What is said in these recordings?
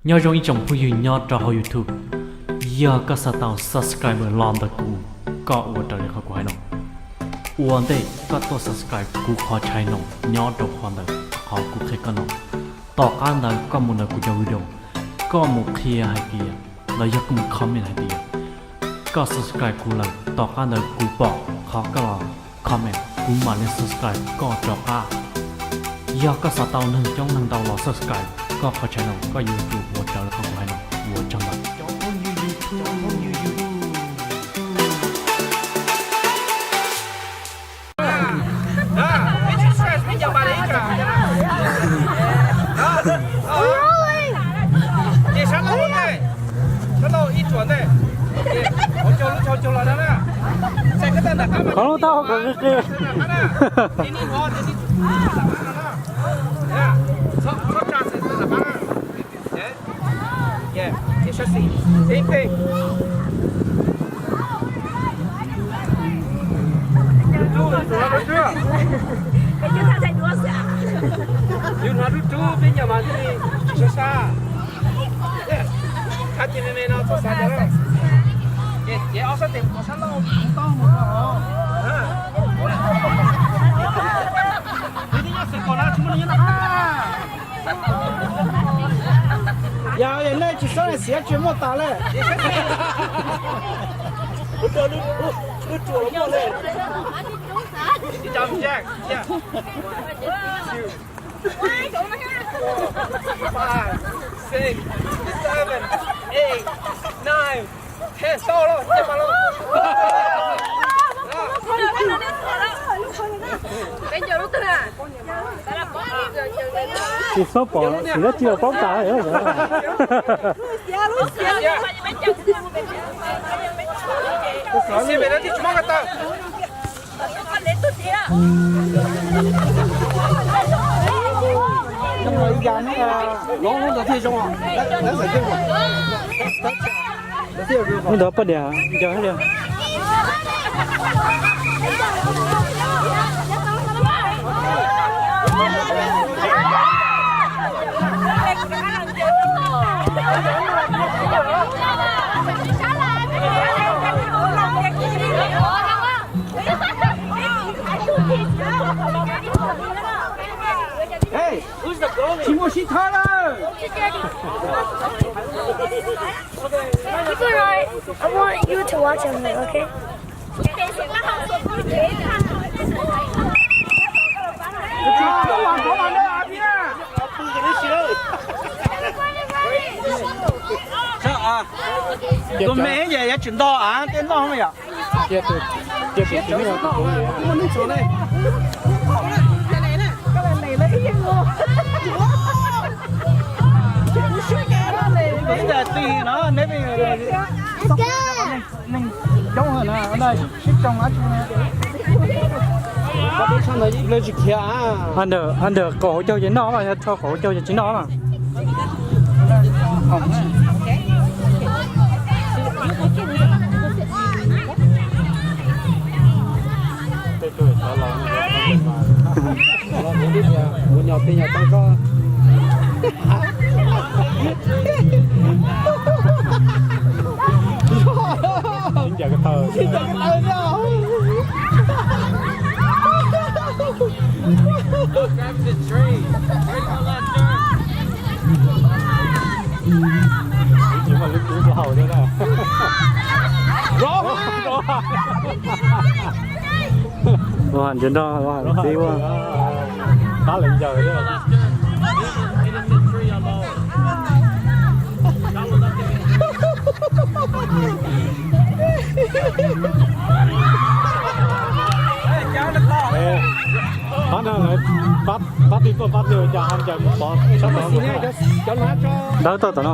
Nyob zoo ib tsoom phooj ywg nyob rau hauv YouTube, yog koj xav tau subscriber los ntawm kuv, koj ua raws li qhov kuv hais no. Ua ntej koj tuaj subscribe kuv qhov channel no nyob rau qhov ntawm qhov kuv qhia koj no. Tom qab ntawd koj mus ntawm kuv cov video, koj mus qhia hais tias, los yog koj mus comment hais tias koj subscribe kuv lawm, tom qab ntawd kuv pom qhov koj los comment, kuv mam li subscribe koj rov qab. Yog koj xav tau neeg coob neeg ntau los subscribe koj qhov channel, koj yuav tsum ua raws li qhov kuv hais no. Ua tsaug ntau. Qhov lub taub hau kom qis qis. Yeah, exactly. Same thing. Yus hnov rub rub peb ncaws mas thiaj li tsis sab sab. Qhab cia me me no txhob xav ntau. Ces ob sab tes mus kom sab laug tau mus rau hauv. Nws twb nyob xwm kom na, tsis muaj nws nyob no. Yog nej tsis sab xiav tsis muaj tas lawm. Five, six, seven, eight, nine, ten, sau los, ces mas los. Tsis txhob pom, tsis dab tsi los paub tas. Lub ntawd poj niam ncaws hab li. Tsis muaj sib thab lawm. Keep an eye. I want you to watch him, okay? Tus me es yuav tsum nto av tej noj yom. Neeg coob na, sib tsoo dab tsi. Under, under qaum hauv caug ces noj, yog rho qaum hauv caug ces tsis noj. Ua ntsia nrog ua txiv ua. Qab lawv ncaws thiab. Pab no lawv pab, pab twg tuaj pab twg, cas ho ncaws mus pov sab tod. Ntawd tuaj tom no.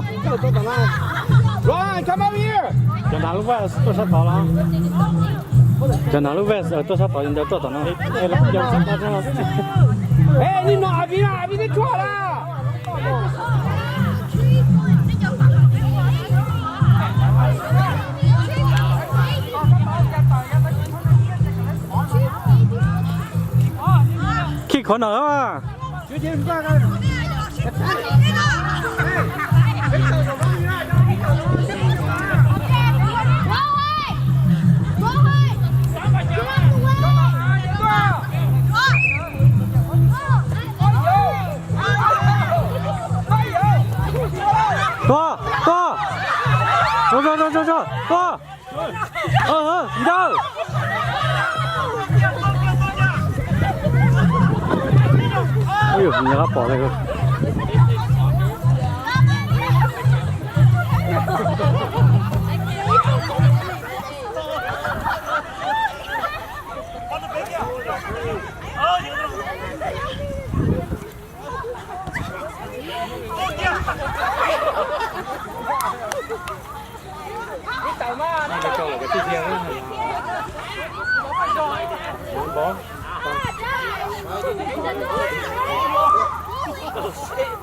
Cov hnav lub vest tuaj sab tod los. Cov hnav lub vest tuaj sab tod, ntawd tuaj tom no. Khij khuav no. Tua, tua, tua, tua, tua. Ntawd. Ui, nyuam qhuav pom lawm.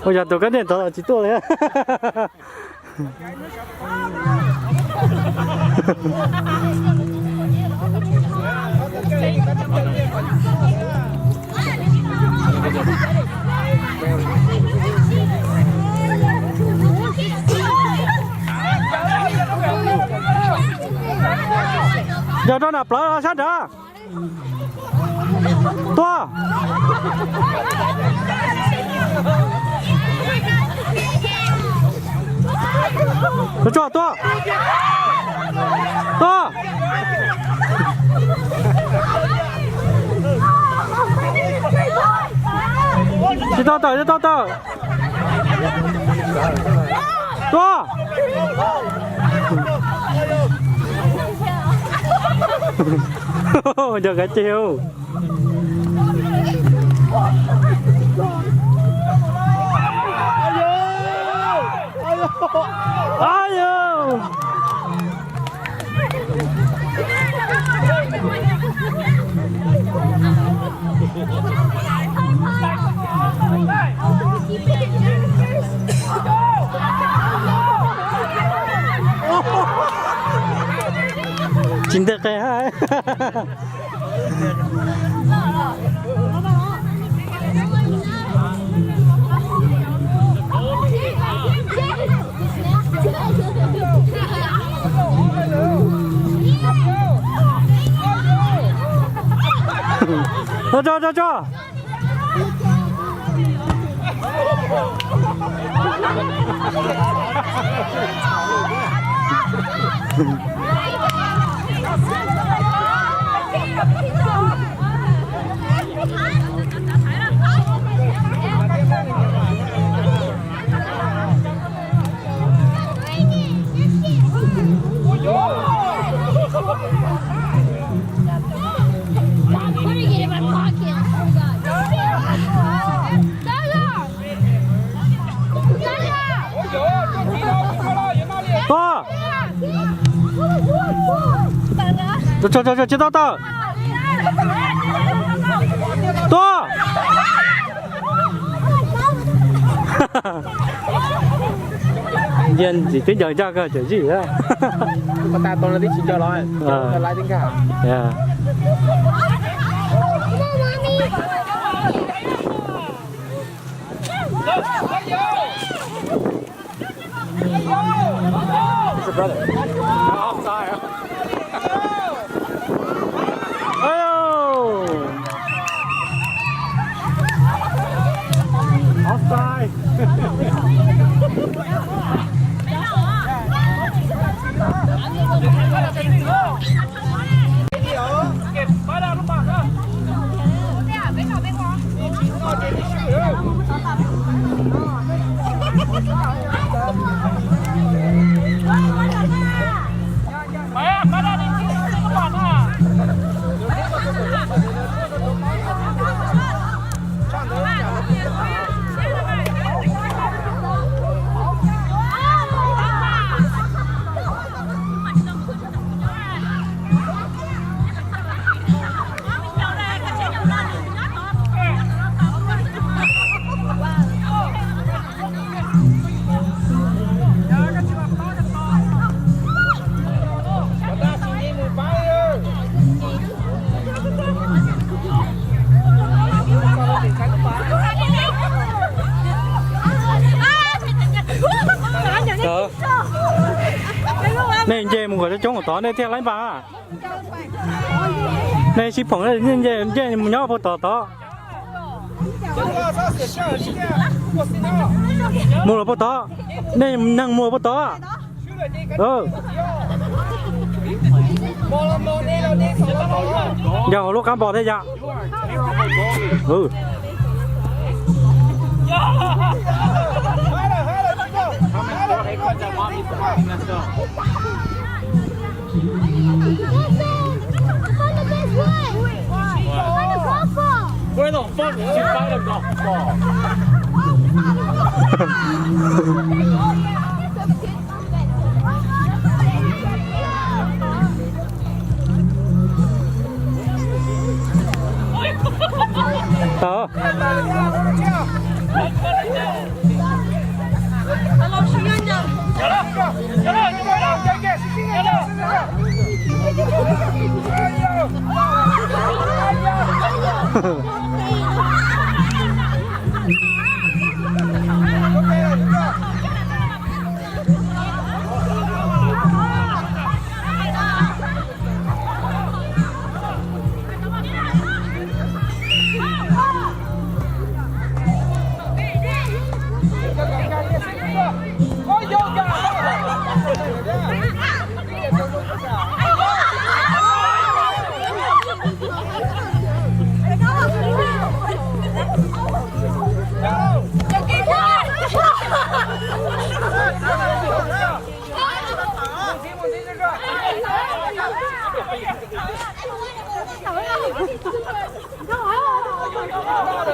Ua cas tus kab niag tod los tsis tuaj li? Yog rau nram plawv sab nrad. Tua. Tso, tua. Tua. Tsis tau tawm, tsis tau tawm. Tua. Yog kav ceg. Tsis ntev qe hab. Tso, tso, tso. Tua. Tso, tso, tso, tsis tau tawm. Tua. Ntsia ntxim twb ncaws ncaj kawg cawm zij. Nej nce mus kom coob coob tod nej thiaj laib npas. Nej sib phoom nce mus nyob puag tod tod. Mus los puag tod. Nej neeg mus puag tod. Yog hauv lub qab npos thiab yom. Where the fuck did you find a golf ball?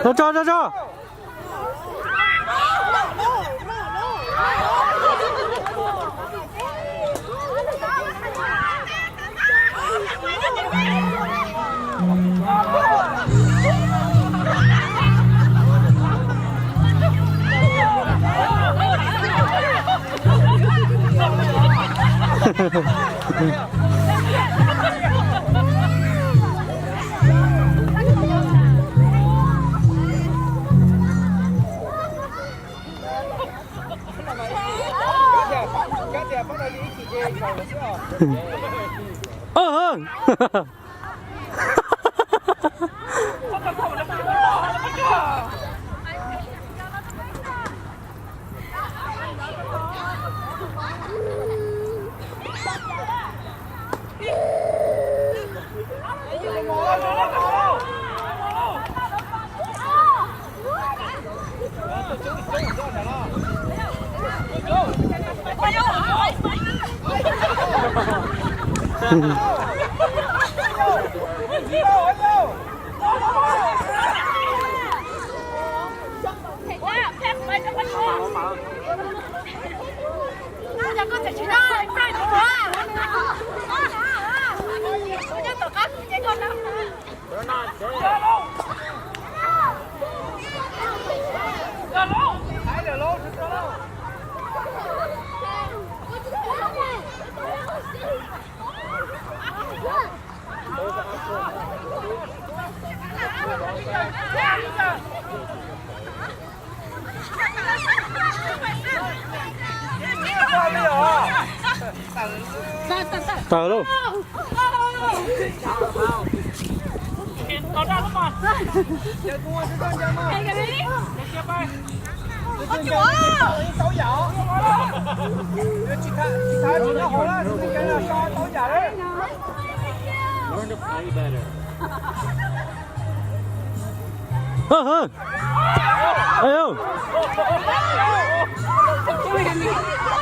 Tso, tso, tso, tso.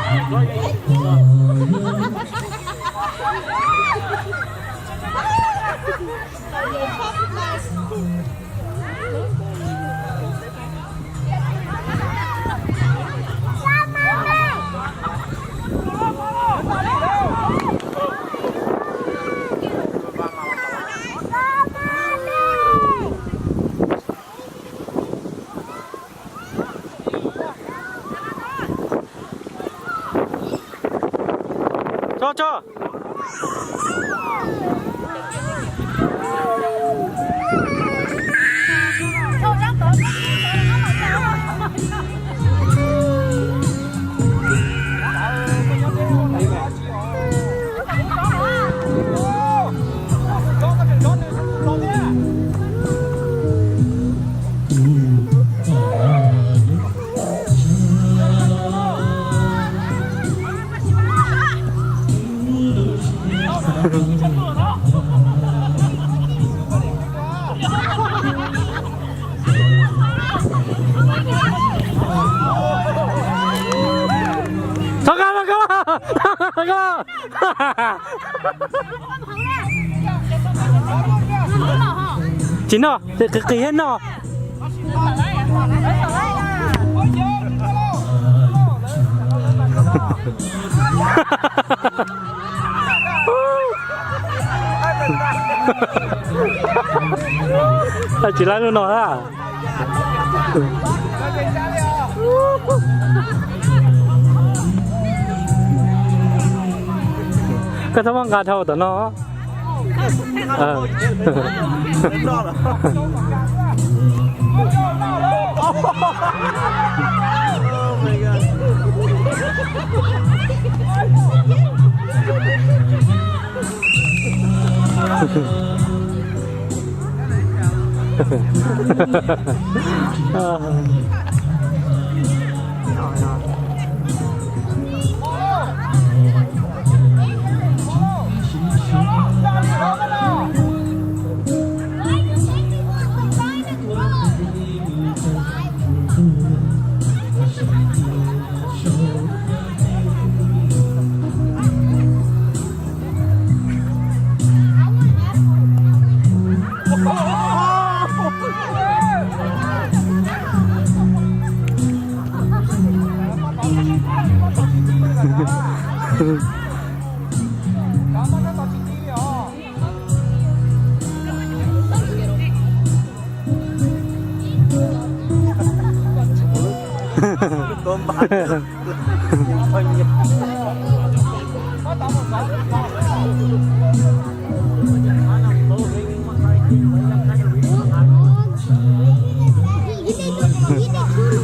Tawm lauj. Tso, tso. Txhob qab, txhob qab, txhob qab. Tsis noj, qis qis thiab noj. Tsis laib lub no a. Koj txhob muab nqa dhau tom no.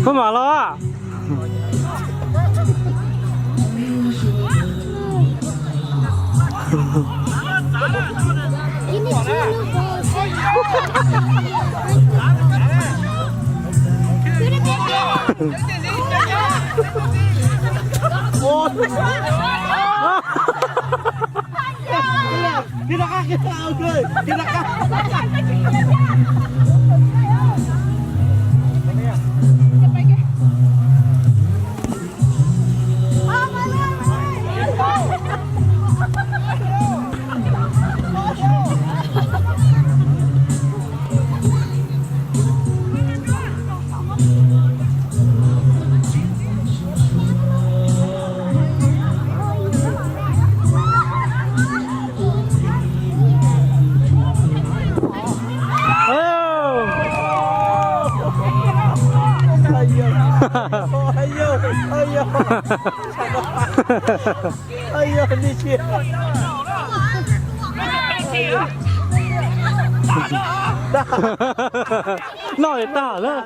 Koj mam los. Noj tag lawm.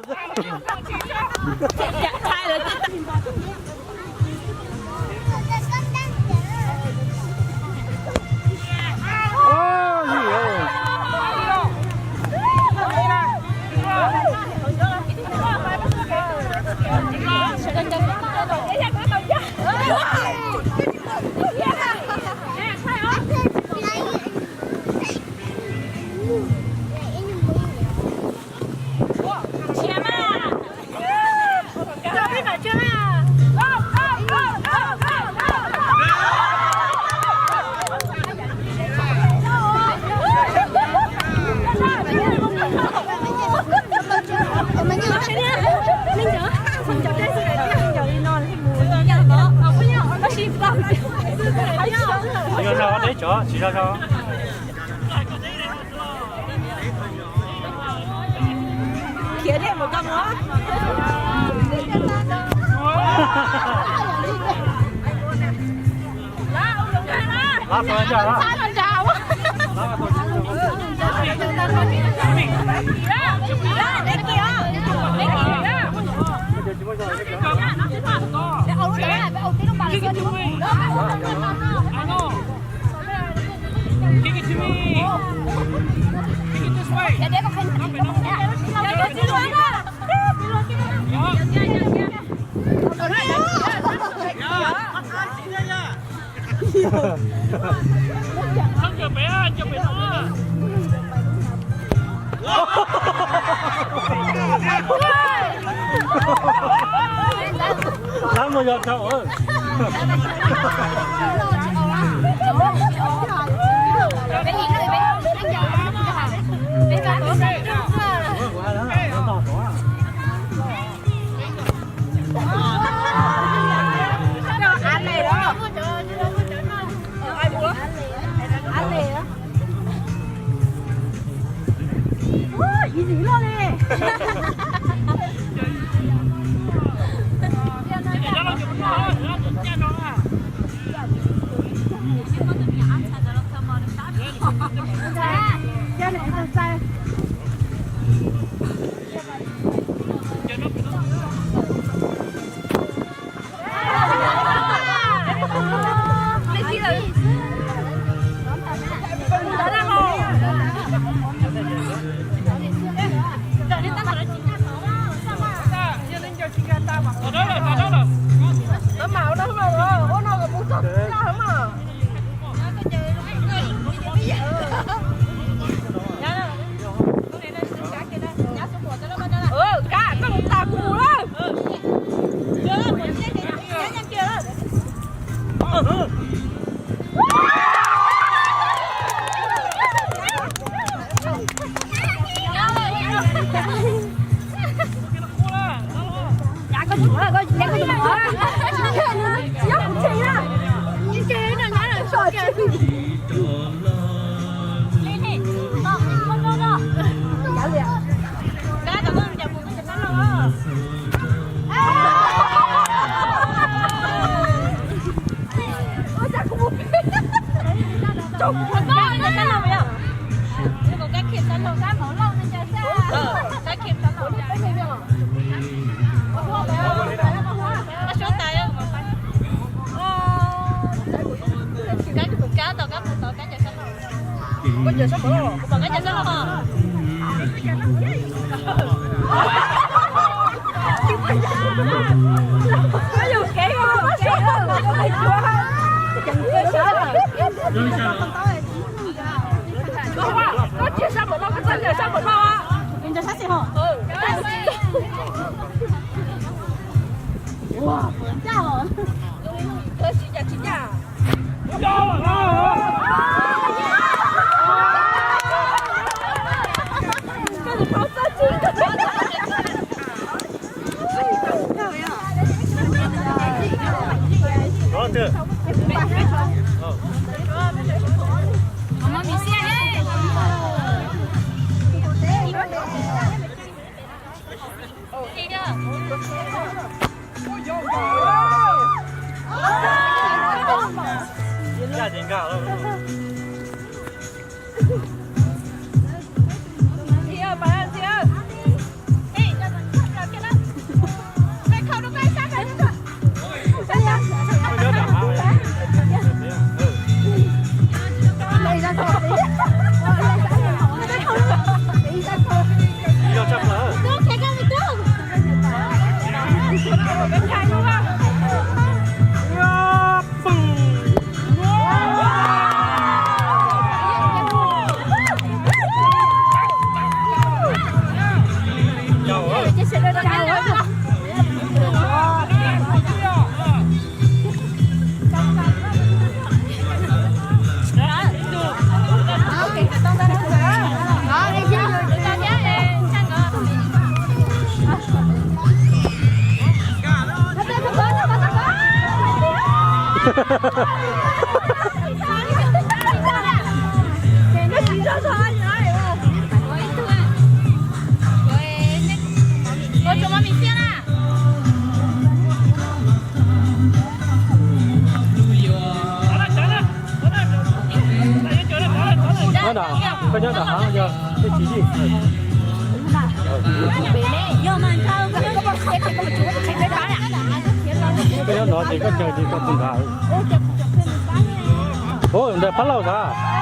Tsis zoo zoo, deb tsov, tsis zoo zoo. Khiav dej mus koj mus. Give it to me. Give it this way. Nyob nram, koj nyob nram hav yog tej tsis yij. Koj nyob no ces koj caw ces koj tus nrad. Ua ntawd phab laug ntag.